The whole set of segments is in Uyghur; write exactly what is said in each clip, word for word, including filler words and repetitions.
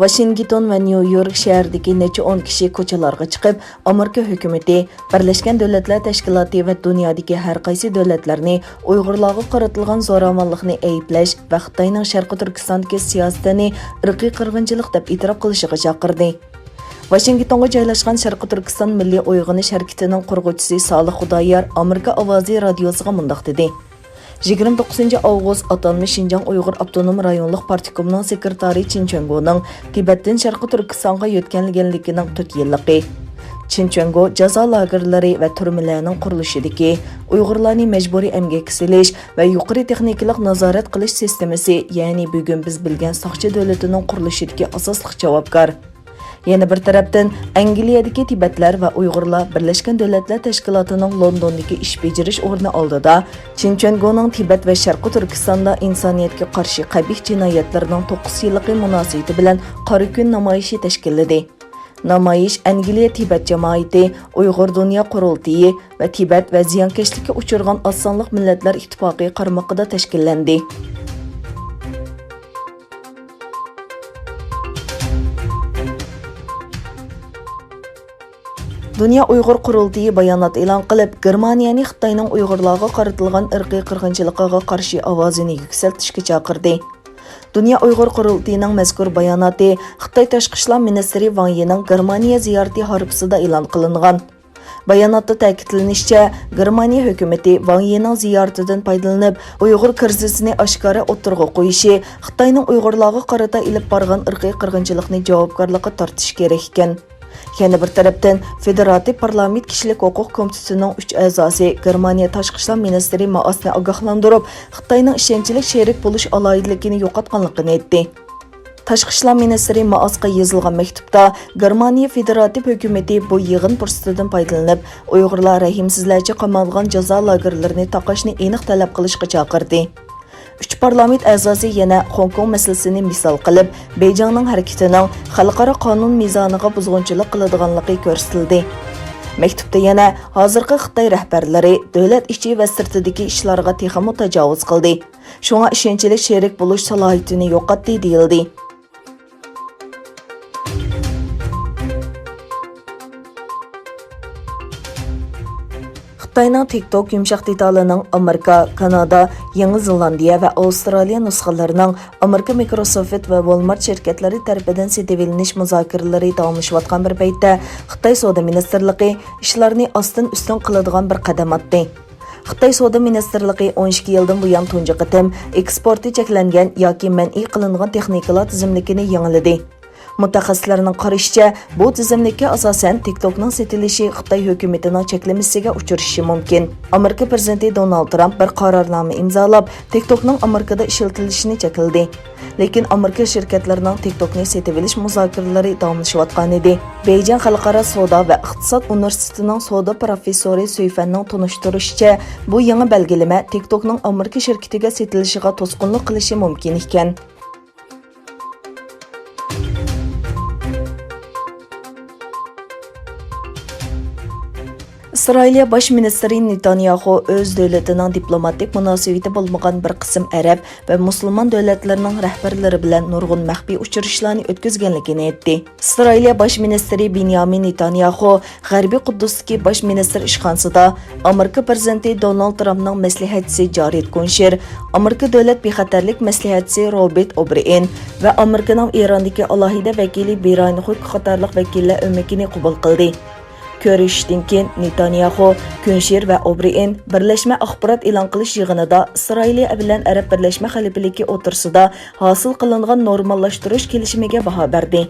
ۋاشىنگتون ۋە نيۇ يورك شەھىرىدىكى نەچچە ئون كىشى كوچىلارغا چىقىپ، ئامېرىكا ھۆكۈمىتى، بىرلەشكەن دۆلەتلەر تەشكىلاتى ۋە دۇنيادىكى ھەر قايسى دۆلەتلەرنى ئۇيغۇرلارغا قارىتىلغان زوراۋانلىقنى ئەيىبلەش ۋە خىتاينىڭ شەرقىي تۈركىستاندىكى سىياسىتىنى ئىرقىي قىرغىنچىلىق دەپ ئېتىراپ قىلىشىغا چاقىردى. ۋاشىنگتونغا جايلاشقان شەرقىي تۈركىستان مىللىي ئويغىنىش ھەرىكىتىنىڭ قۇرغۇچىسى سالىھ خۇدايار ئامېرىكا ئاۋازى رادىيوسىغا مۇنداق دېدى: يىگىرمە توققۇزىنچى ئاۋغۇست ئاتالمىش شىنجاڭ ئۇيغۇر ئاپتونوم رايونلۇق پارتكومىنىڭ سېكرېتارى چىن چۈەنگونىڭ تىبەتتىن شەرقىي تۈركىستانغا يۆتكەلگەنلىكىنىڭ تۆت يىللىقى، چىن چۈەنگو جازا لاگېرلىرى ۋە تۈرمىلەرنىڭ قۇرۇلۇشىدىكى، ئۇيغۇرلارنى مەجبۇرىي ئەمگەككە سېلىش ۋە يۇقىرى تېخنىكىلىق نازارەت قىلىش سىستېمىسى، يەنى بۈگۈن بىز بىلگەن ساقچى دۆلىتىنىڭ قۇرۇلۇشىدىكى ئاساسلىق جاۋابكار. يەنە بىر تەرەپتىن، ئەنگلىيەدىكى تىبەتلەر ۋە ئۇيغۇرلار بىرلەشكەن دۆلەتلەر تەشكىلاتىنىڭ لوندوندىكى ئىش بېجىرىش ئورنى ئالدىدا چىن چۈەنگونىڭ تىبەت ۋە شەرقىي تۈركىستاندا ئىنسانىيەتكە قارشى قەبىھ جىنايەتلىرىنىڭ توققۇز يىللىقى مۇناسىۋىتى بىلەن قارا كۈن نامايىشى تەشكىللىدى. نامايىش ئەنگلىيە تىبەت جامائىتى، ئۇيغۇر دۇنيا قۇرۇلتىيى ۋە تىبەت ۋە زىيانكەشلىككە ئۇچرىغان ئاز سانلىق مىللەتلەر ئىتتىپاقى قارمىقىدا تەشكىللەندى. دۇنيا ئۇيغۇر قۇرۇلتىيى بايانات ئېلان قىلىپ، گېرمانىيەنى خىتاينىڭ ئۇيغۇرلارغا قارىتىلغان ئىرقىي قىرغىنچىلىقىغا قارشى ئاۋازىنى يۈكسەلتىشكە چاقىردى. دۇنيا ئۇيغۇر قۇرۇلتىيىنىڭ مەزكۇر باياناتى خىتاي تاشقى ئىشلار مىنىستىرى ۋاڭ يىنىڭ گېرمانىيە زىيارىتى ھارپىسىدا ئېلان قىلىنغان. باياناتتا تەكىتلىنىشىچە، گېرمانىيە ھۆكۈمىتى ۋاڭ يىنىڭ زىيارىتىدىن پايدىلىنىپ، ئۇيغۇر كىرىزىسىنى ئاشكارا ئوتتۇرىغا قويۇشى خىتاينىڭ ئۇيغۇرلارغا قارىتا ئېلىپ بارغان ئىرقىي قىرغىنچىلىقنى جاۋابكارلىققا تارتىشى كېرەك ئىكەن. يەنە بىر تەرەپتىن، فېدېراتىپ پارلامېنت كىشىلىك ھوقۇق كومىتېتىنىڭ ئۈچ ئەزاسى گېرمانىيە تاشقى ئىشلار مىنىستىرى مائاسنى ئاگاھلاندۇرۇپ، خىتاينىڭ ئىشەنچلىك شېرىك بولۇش ئالاھىدىلىكىنى يوقاتقانلىقىنى ئېيتتى. تاشقى ئىشلار مىنىستىرى مائاسقا يېزىلغان مەكتۇپتا، گېرمانىيە فېدېراتىپ ھۆكۈمىتى بۇ يىغىن پۇرسىتىدىن پايدىلىنىپ، ئۇيغۇرلار رەھىمسىزلەرچە قامالغان جازا لاگېرلىرىنى تاقاشنى ئېنىق تەلەپ قىلىشقا چاقىردى. ئۈچ پارلامېنت ئەزاسى يەنە خوڭكوڭ مەسىلىسىنى مىسال قىلىپ، بېيجىڭنىڭ ھەرىكىتىنىڭ خەلقئارا قانۇن مىزانىغا بۇزغۇنچىلىق قىلىدىغانلىقى كۆرسىتىلدى. مەكتۇپتا يەنە، ھازىرقى خىتاي رەھبەرلىرى دۆلەت ئىچى ۋە سىرتىدىكى ئىشلارغا تېخىمۇ تاجاۋۇز قىلدى. شۇڭا ئىشەنچلىك شېرىك بولۇش سالاھىيىتىنى يوقاتتى، دېيىلدى. خىتاينىڭ تىك توك يۇمشاق دېتالىنىڭ ئامېرىكا، كانادا، يېڭى زېلاندىيە ۋە ئاۋسترالىيە نۇسخىلىرىنىڭ ئامېرىكا مىكروسوفت ۋە ۋالمارت شىركەتلىرى تەرىپىدىن سېتىۋېلىنىش مۇزاكىرىلىرى داۋاملىشىۋاتقان بىر پەيتتە، خىتاي سودا مىنىستىرلىقى ئىشلارنى ئاستىن ئۈستۈن قىلىدىغان بىر قەدەم ئاتتى. خىتاي سودا مىنىستىرلىقى ئون ئىككى يىلدىن بۇيان تۇنجى قېتىم ئېكسپورتى چەكلەنگەن ياكى مەنئى قىلىنغان تېخنىكىلار تىزىملىكىنى يېڭىلىدى. مۇتەخەسسىسلەرنىڭ قارىشىچە، بۇ تىزىملىككە ئاساسەن، تىك توكنىڭ سېتىلىشى خىتاي ھۆكۈمىتىنىڭ چەكلىمىسىگە ئۇچرىشى مۇمكىن. ئامېرىكا پىرېزىدېنتى دونالد ترامپ بىر قارارنامە ئىمزالاپ، تىك توكنىڭ ئامېرىكىدا ئىشلىتىلىشىنى چەكلىدى. لېكىن ئامېرىكا شىركەتلىرىنىڭ تىك توكنى سېتىۋېلىش مۇزاكىرىلىرى داۋاملىشىۋاتقانىدى. بېيجىڭ خەلقئارا سودا ۋە ئىقتىساد ئۇنىۋېرسىتېتىنىڭ سودا پروفېسسورى سۈي فەننىڭ تونۇشتۇرۇشىچە، بۇ يېڭى بەلگىلىمە تىك توكنىڭ ئامېرىكا شىركىتىگە سېتىلىشىغا توسقۇنلۇق قىلىشى مۇمكىن ئىكەن. ئىسرائىلىيە باش مىنىستىرى نېتانياخۇ ئۆز دۆلىتىنىڭ دىپلوماتىك مۇناسىۋىتى بولمىغان بىر قىسىم ئەرەب ۋە مۇسۇلمان دۆلەتلىرىنىڭ رەھبەرلىرى بىلەن نۇرغۇن مەخپىي ئۇچرىشىشلارنى ئۆتكۈزگەنلىكىنى ئېيتتى. ئىسرائىلىيە باش مىنىستىرى بېنيامىن نېتانياخۇ غەربىي قۇددۇستىكى باش مىنىستىر ئىشخانىسىدا ئامېرىكا پىرېزىدېنتى دونالد ترامپنىڭ مەسلىھەتچىسى جارېد كۇنشېر، ئامېرىكا دۆلەت بىخەتەرلىك مەسلىھەتچىسى روبېرت ئوبرېئېن ۋە ئامېرىكىنىڭ ئىراندىكى ئالاھىدە ۋەكىلى برايان ھوك قاتارلىق ۋەكىللەر ئۆمىكىنى قوبۇل قىلدى. كۆرۈشۈشتىن كېيىن، نېتانياخۇ، كۇنشېر ۋە ئوبرېئېن بىرلەشمە ئاخبارات ئېلان قىلىش يىغىنىدا ئىسرائىلىيە بىلەن ئەرەب بىرلەشمە خەلىپىلىكى ئوتتۇرىسىدا ھاسىل قىلىنغان نورماللاشتۇرۇش كېلىشىمىگە باھا بەردى.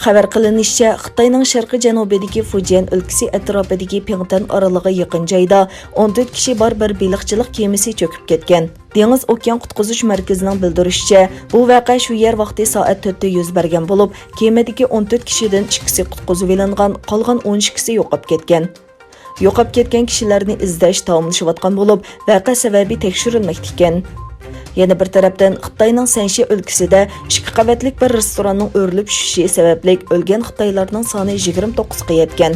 خەۋەر قىلىنىشىچە، خىتاينىڭ شەرقىي جەنۇبىدىكى فۇجيەن ئۆلكىسى ئەتراپىدىكى پىڭتەن ئارىلىغا يېقىن جايدا ئون تۆت كىشى بار بىر بېلىقچىلىق كېمىسى چۆكۈپ كەتكەن. دېڭىز ئوكيان قۇتقۇزۇش مەركىزىنىڭ بىلدۈرۈشىچە، بۇ ۋەقە شۇ يەر ۋاقتى سائەت تۆتتە يۈز بېرىلگەن بولۇپ، كېمىدىكى ئون تۆت كىشىدىن ئىككىسى قۇتقۇزۇۋېلىنغان، قالغان ئون ئىككىسى يوقاپ كەتكەن. يوقاپ كەتكەن كىشىلەرنى ئىزدەش داۋاملىشىۋاتقان بولۇپ، ۋەقە سەۋەبى تەكشۈرۈلمەكتە ئىكەن. يەنە بىر تەرەپتىن، خىتاينىڭ سەنشى ئۆلكىسىدە ئىككى قەۋەتلىك بىر رېستوراننىڭ ئۆرۈلۈپ چۈشۈشى سەۋەبلىك ئۆلگەن خىتايلارنىڭ سانى يىگىرمە توققۇزغا يەتكەن.